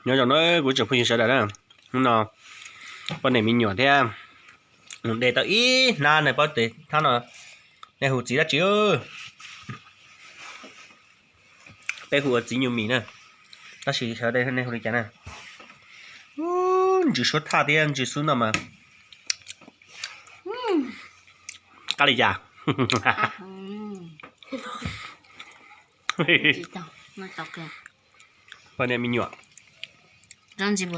Nyob zoo na kuv tsoom phooj ywg sawv daws na, hnub no poj niam me nyuam thiab mus de tau ib hnab na, pab tes thab no nej hu txiv dab tsi? Peb hu ua txiv nyuj mis na, tab sis sawv daws nej hu li cas na? Ntsws suab thaj thiab ntsws xub no mas qab li cas? Poj niam me nyuam. Cov qab ntsim, cov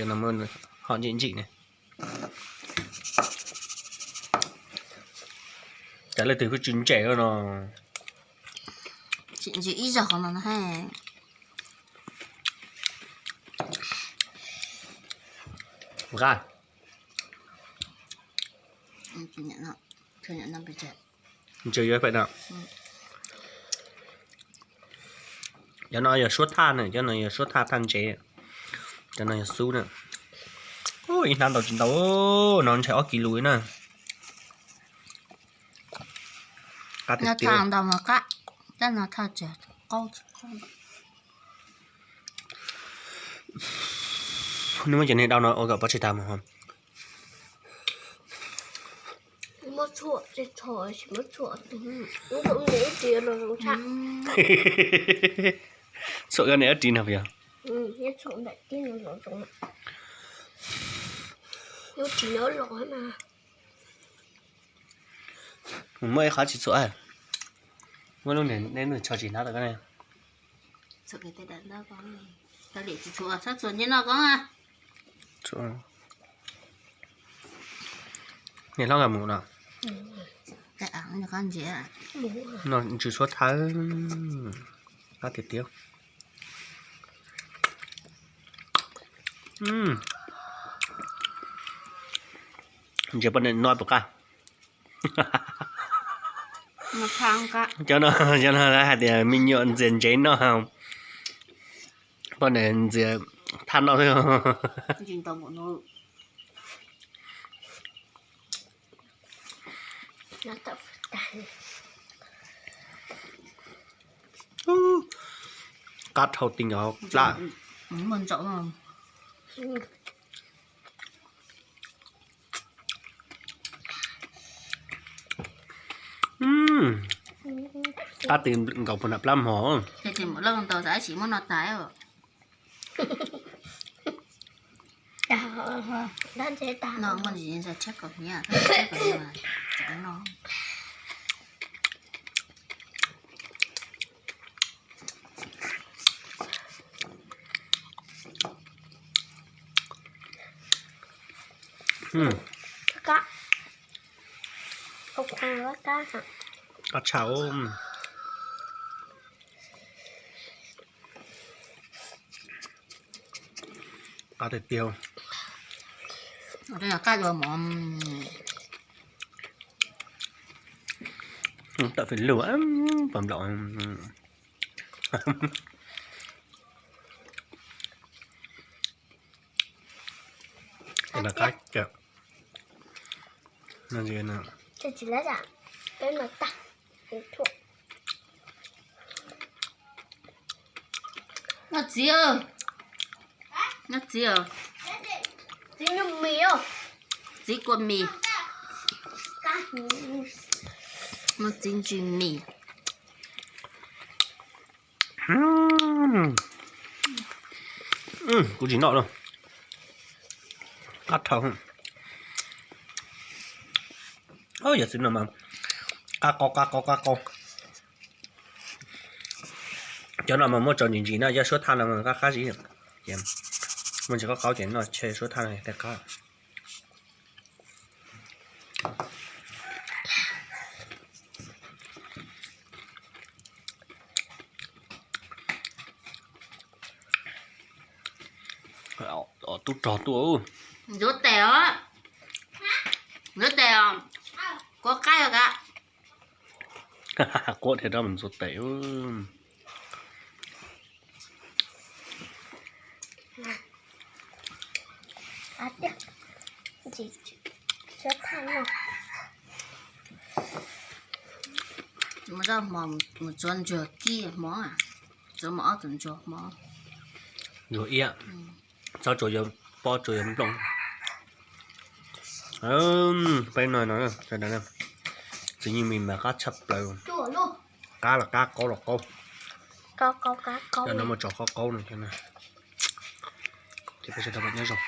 no ho ntsim ntsim ne. Cas leej twg kuj tsis ntsem no. Ntsim ib zaug qhov no no. Nqa. Ntsws yuav pem no. Cov no yog suab thaj na, cov no yog suab thaj, thaj ntsev. Cov no yog xub na. Ib hnab ntau tsis ntau, no ntshai ob kis lus na. Qab tiag tiag. Nws muab cov niag dau no ua kom pov tseg tag mus. Txhuam koj niam dab tsi no yog? Muaj ib qhov tsis txhuam, muaj lub niag nej nws tsho tsis hnab tau koj ne. Niam hlob nkag mus no. No ntsws suab thaj, qab tiag tiag. Ntsia poj niam no puas qab. Cov no, cov no lawv hais tias me nyuam ntxias ntsev noj, poj niam ntxias thaj noj xwb. Qab dhau ti nkaus plab. Qab ti nkaus puag nram plab hmo. Qab tshaj. Qab tiag tiag. Tawm fis lug pas nplaum. Qab, no txiv, no txiv, txiv kua mis, no txiv ntsws mis. Kuv tsis noj lawm. Qab dhau. Yog txiv no mas qab qau qab qau qab qau. Cov no mas muaj tso ntsim ntsim no, yog suab thaj no mas qab qab zib. Muaj ntsis qab qau ces noj tshe suab thaj no thiaj qab. Tub rog tuaj. Ntxuav tes os. Ntxuav tes os. Kuv qab os ka. Quab thiaj rov mus ntxuav tes. Mus zaj hmo mus tsuav ntsuag kib hmo, Ntsuag iab, tsob tsuas yog pob tsuas yog nplooj. Peb no no, sawv daws, txiv nyuj mis mas qab tshaj plaws. Qab los qab, qaub los qaub. Cov no mas tso qaub qaub no. Ces peb sawv daws nyob zoo.